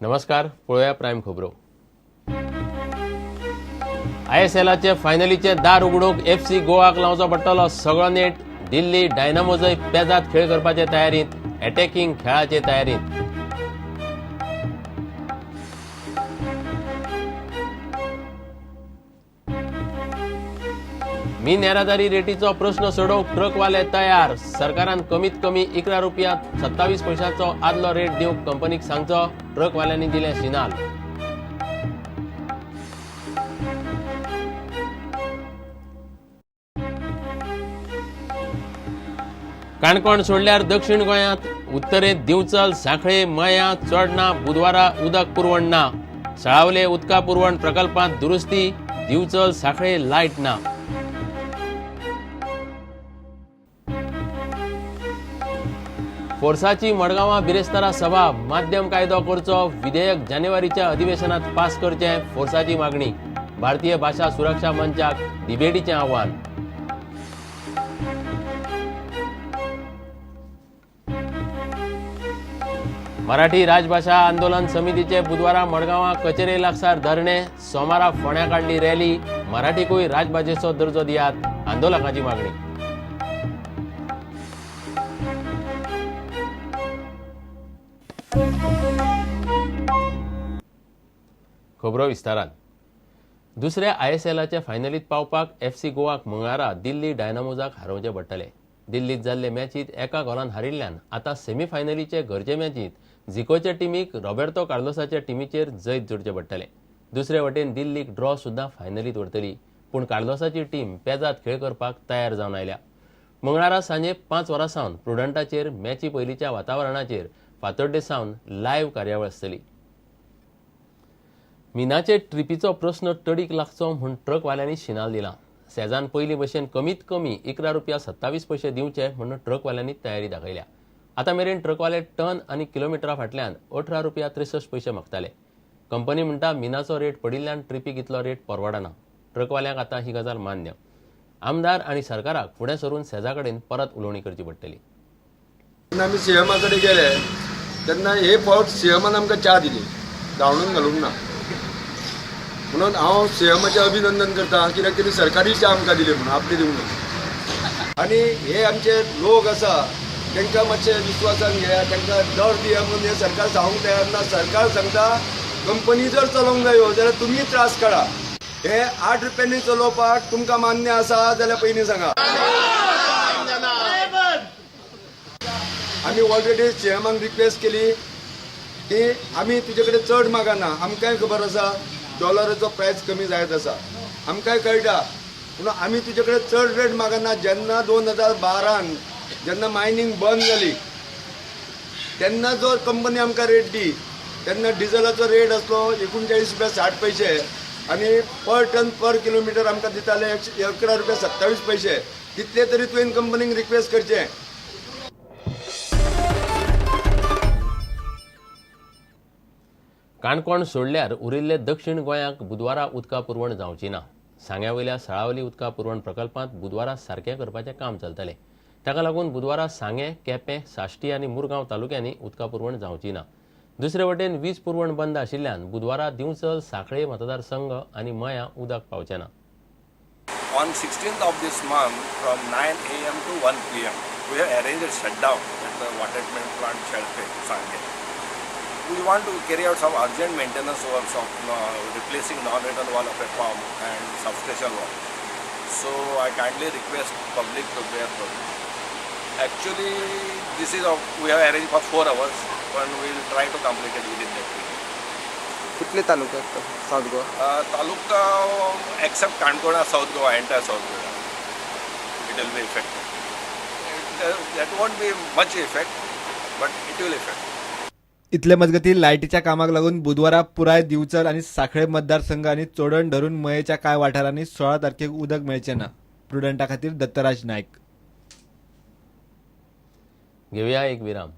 नमस्कार, पळोवया प्रायम खबरो. आयएसएलाचे फायनलीचे दार उगडूंक एफसी गोवाक लावचो पडटलो सगळो नेट. दिल्ली डायनामोजय पेजात खेळ करपाचे तयारीत, अटॅकिंग खेळाचे तयारीत. मीन येरादारी रेटीचो प्रश्न सोडोवंक ट्रकवाले तयार. सरकारान कमीत कमी 11 रुपया 27 पैशांचो आदलो रेट दिवंक कंपनीक सांगचो, ट्रकवाल्यांनी दिलें शिनाल. काणकोण सोडल्यार दक्षिण गोंयांत उत्तरेंत दिवचल, सांखळे, मयां, चोडणा बुधवारा उदक पुरवण ना. साळावले उदका पुरवण प्रकल्पांत दुरुस्ती, दिवचल सांखळे लायट ना. फोर्साची मडगांवां बिरेस्तारा सभा, माध्यम कायदो करचो, विधेयक जानेवारीच्या अधिवेशनात पास करचें फोर्साची मागणी. भारतीय भाशा सुरक्षा मंचाक डिबेटीचें आव्हान. मराठी राजभाशा आंदोलन समितीचे बुधवारा मडगांवां कचेरे लागसार धरणे, सोमारा फोंड्या काडली रॅली. मराठीकूय राजभाशेचो दर्जो दियात, आंदोलकाची मागणी. खबरो विस्तारान. दुसऱ्या आयएसएलाच्या फायनलीत पावपाक एफसी गोवाक मंगळारा दिल्ली डायनामोजाक हारोवचें पडटलें. दिल्लीत जाल्ले मॅचीत एका गोलान हारिल्ल्यान आतां सेमीफायनलीचे घरचे मॅचीत झिकोचे टिमीक रॉबेर्तो कार्लोसाच्या टिमीचेर जैत जोडचें पडटलें. दुसरे वटेन दिल्लीक ड्रॉ सुद्दां फायनलीत व्हरतली, पूण कार्लोसाची टीम पेजात खेळ करपाक तयार जावन आयल्या. मंगळारा सांजे 5 वरां सावन प्रुडंटाचेर मॅची पयलींच्या वातावरणाचेर फातोड्डे सावन लायव्ह कार्यावळ आसतली. मिनाचे ट्रिपीचो प्रस्न तडीक लागचो म्हूण ट्रकवाल्यांनी शिनाल दिला. सेजान पयलीं भशेन कमीत कमी 11 रुपया 27 पयशे दिवचे म्हणून ट्रकवाल्यांनी तयारी दाखयल्या. आतां मेरेन ट्रकवाले टन आनी किलोमिटरा फाटल्यान 18 रुपया 63 पयशे मागताले. कंपनी म्हणटा मिनाचो रेट पडिल्ल्यान ट्रिपीक इतलो रेट परवडना. ट्रकवाल्यांक आतां ही गजाल मान्य. आमदार आनी सरकाराक फुडें सरून सेजा कडेन परत उलोवणी करची पडटली. जेन्ना आमी सीएमा कडेन गेले तेन्ना हे फावट सीएमान आमकां च्या दिली, धांवडून घालूंक ना. म्हणून हांव सीएमाचें अभिनंदन करता, कित्याक तेणी सरकारी च्या आमकां दिली म्हणून, आपली दिवंक ना. आनी हे आमचे लोक आसा तांकां मातशे विस्वासान घेया, तांकां दर दिया म्हणून हें सरकार सांगूंक तयार ना. सरकार सांगता कंपनी जर चलोवंक जायो जाल्यार तुमी त्रास काडा. हे 8 रुपयांनी चलोवपाक तुमकां मान्य आसा जाल्यार पयलीं सांगा. आमी ऑलरेडी सीएमाक रिक्वेस्ट केली की आमी तुजे कडेन चड मागना, आमकांय खबर आसा डॉलराचो प्रायस कमी जायत आसा, आमकांय कळटा, पूण आमी तुजे कडेन चड रेट मागना. जेन्ना 2012 जेन्ना मायनींग बंद जाली तेन्ना जो कंपनी आमकां रेट दी तेन्ना डिझलाचो रेट आसलो 39 रुपया 60 पयशे आनी पर टन पर किलोमिटर आमकां दिताले 11 रुपया 27 पयशे. तितले तरी तुवें कंपनीक रिक्वेस्ट करचें. काणकोण सोडल्यार उरिल्ले दक्षिण गोंयाक बुधवारा उदका पुरवण जावची ना. सांग्या वयल्या साळावली उदका पुरवण प्रकल्पांत बुधवारा सारकें करपाचें काम चलतलें. ताका लागून बुधवारा सांगें, केपें, साश्टी आनी मुरगांव तालुक्यांनी उदका पुरवण जावची ना. दुसरे वटेन वीज पुरवण बंद आशिल्ल्यान बुधवारा दिवचल, सांखळे मतदारसंघ आनी मयां उदक पावचें ना. On 16th of this month from 9 a.m. to 1 p.m. we have arranged a shutdown at the water treatment plant Shelpe, Sange. We want to carry out some urgent maintenance works of replacing non-return valve of a pump and substation valve. So I kindly request public to bear with it. Actually, this is we have arranged for 4 hours, but we will try to complete it within that period. कुठले तालुके आहेत south Goa? Taluka except Canacona, South Goa, entire South Goa. It will be affected. That won't be much effect, but it will affect. इतले मजगती लायटीच्या कामाक लागून बुधवारा पुराय दिवचल आनी सांखळे मतदारसंघ आनी चोडण धरून मयेच्या कांय वाठारांनी 16 तारखेक उदक मेळचें ना. प्रुडंटा खातीर दत्तराज नायक. घेवया एक विराम.